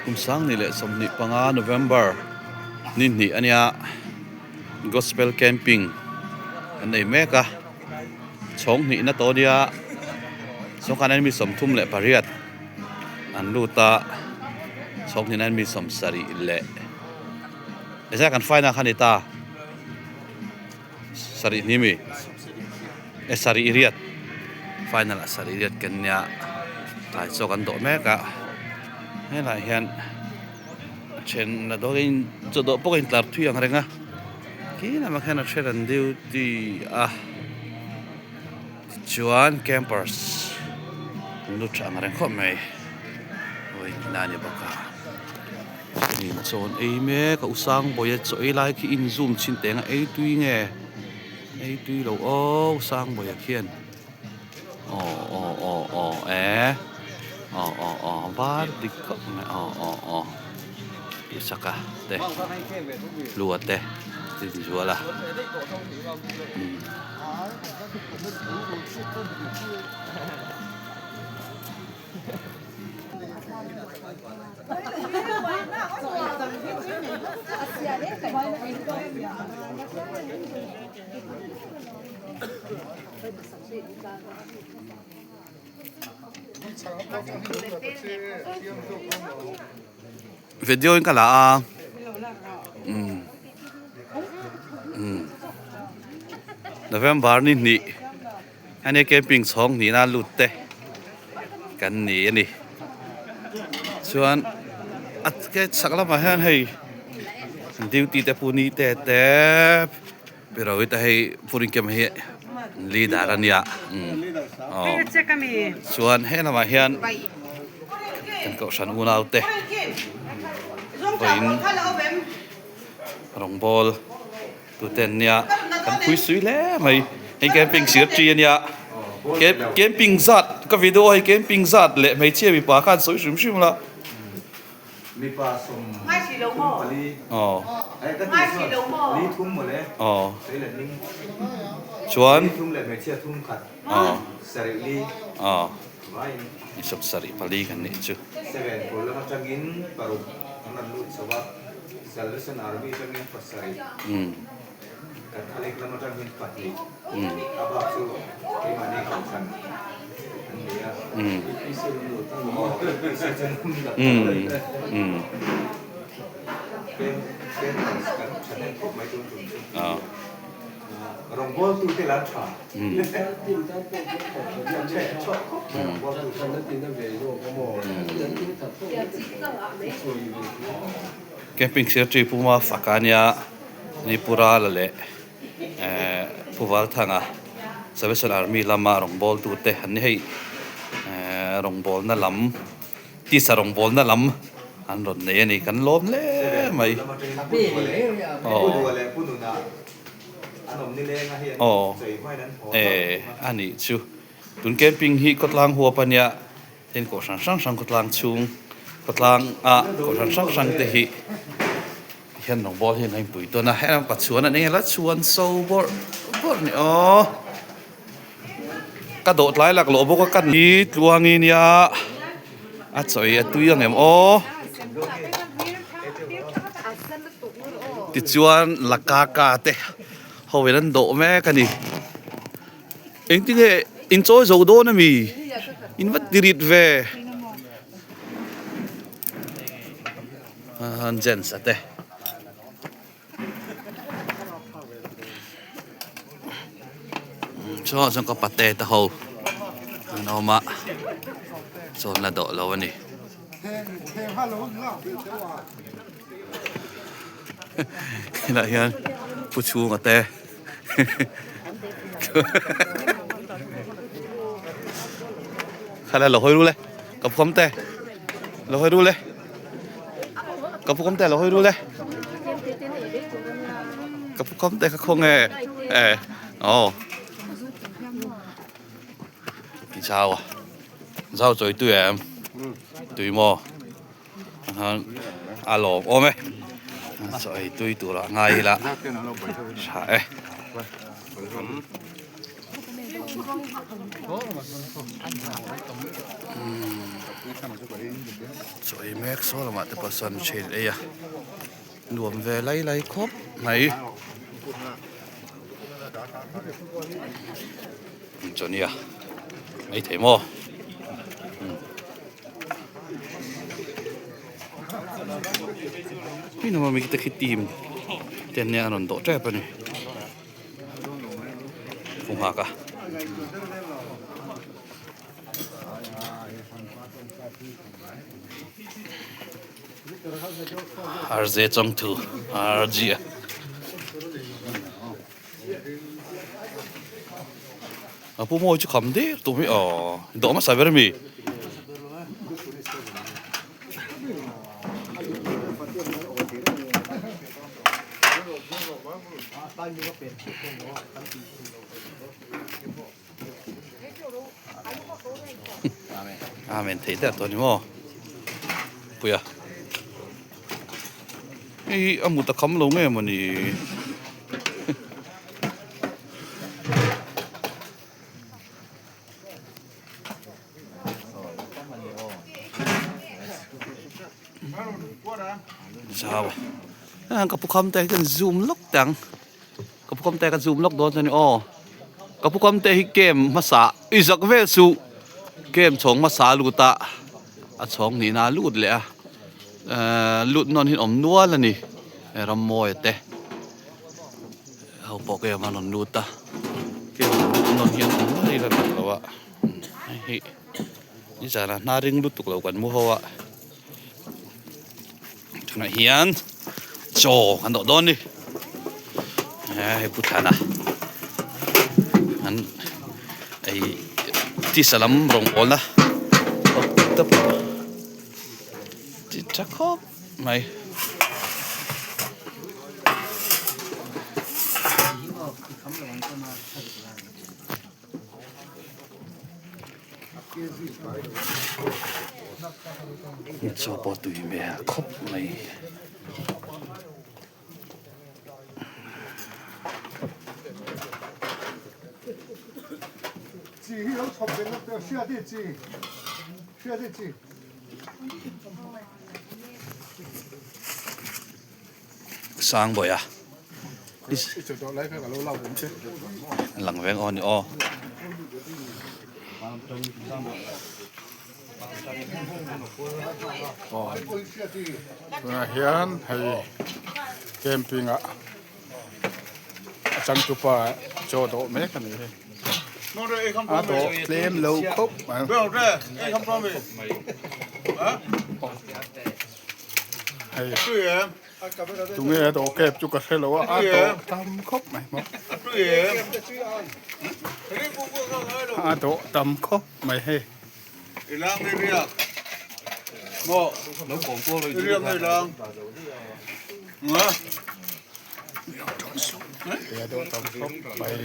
Kum sangni leh 25 November ni hnih a nia gospel camping an nei mek a chhawng hnihna tawh a nia sawngkhan hian mi 38 an lut a chhawng hnihna hian mi 70 leh Eza kan final kha ni ta sarih hnih mi e sarih riat final ah sarih riat kan nia tlai chaw kan dawh mek a helaiah hian a then la dawt in chaw dawh pawh a intlar thui ang reng a khi lamah khian a then an duty a tichuan campers an lut tha ang reng khawp mai vawiin a ni bawk a. Nin chawn ei mek a u Sangbawia chaw ei lai khi in zoom chhin teng a ei tui nge ei tui lo aw u Sangbawia khian aw aw aw aw e aw aw aw var dik khawp mai aw aw aw tihsak a te hlua te tinzual a umm. Video in ka la a umm umm November ni hnih Heni camping chhawng hnihna lut te kan ni a ni. Chuan a ke chhak lamah hian hei duty te pu ni te te Pirawi te hei Purin camp hi leader a nia aw chuan he lamah hian kan kohhran unau te pawhin rawngbawl. Tute an nia kan phui sui hle mai hei camping sir chi a nia camping zat ka video hei camping zat leh hmeichhia mipa khan sawi hrim hrim la mipa sawm thum pali aw ka tih chuan li thum mawle aw sawi leh ning chuan li thum leh hmeichhia thum khat aw sarih li aw vaiin sawm sarih pali kan nih chu seven pawl lam atangin paruk an rawn lut chho a. Salvation Army atangin pasarih, Catholic lam atangin pahnih, a bak chu keimahni kohhran an ni a. Aw, APC chu an la thar a ni. Campers kan thahnem khawp mai tun tum chu. Rawngbawltute lah an tha. Camping secretary Puma fak a nia Nipura la leh ehh Pu Valthanga Salvation Army lama rawngbawltu te an ni hei ehh rawngbawlna lam tisa rawngbawlna lam an rawn nei a ni kan lawm hle mai aw. Aw e a nih chu tun camping hi khawtlang huap a nia tin kohhran hrang hrang khawtlang chhung khawtlang ah kohhran hrang hrang te hi hian rawngbawl hian a inpui tawn a helam pa chhuan an eng ela chhuan so bawrh bawrh a ni aw ka dawh tlai laklawh bawk a ka ni tluangi nia a chawi a tui ang em aw. Tichuan la kaka te ho in an dawh mek a ni. Engtinge in chawi zo dawn a mi? In va tirit ve. Gents a te. Chuan chuan ka pate te ho an awm a chuan la dawh lo a ni. Helaiah hian pu chhunga te khalai lo hawi ru le ka phawm te lo hawi ru le. Ka pu kawm te lo hawi ru le. Ka pu kawm te kha khaw nge e aw. Ti chau a. Zau chawi tui em? Tui maw? A lawm awm e. Chawi tui tur ah ngai ila. Tha e. Chaw ei mek saw lamah te pawh sawn chain ei a nuam ve lai lai khawp mai. Johnny-a ei thei maw? Hei mi te khi team te an nia an rawn dawh tep a ni pu nghak a. RJ Chawngthu RG a. A pu mawi chu kham der tawh mai aw dawh hmasa ber ami. Amen theih der tawh a ni maw puia hei hi a mut a kham lo nge mawni. Zau a ka pu kham te hi kan zoom lawk teh ang ka pu kham te ka zoom lawk dawn chuan aw ka pu kham te hi game hmasa i zak vel suh game chhawng hmasa a lut a a chhawng hnihna a lut leh a ehh lut nawn hi a awm nual a ni rammawi te. Ho pawh game a rawn lut a game lut nawn hian awm mai la lang lo a hei hi nizanah hna ring lutuk lo kan mu ho a tunah hian chaw kan dawh dawn a ni hei pu thlana an ei tisa lam rawngbawlna te pawh ti tha khawp mai. Chaw pawh tui hmel khawp mai. Sangbawiha lang veng aw ni aw. Tunah hian hei camping ah a changtupa chaw dawh mek a ni hi a dawh tlem lo khawp mai. Hei tunge a dawh kep chu ka hre lo a a dawh tam khawp mai maw a dawh tam khawp mai hei. A dawh tam khawp mai.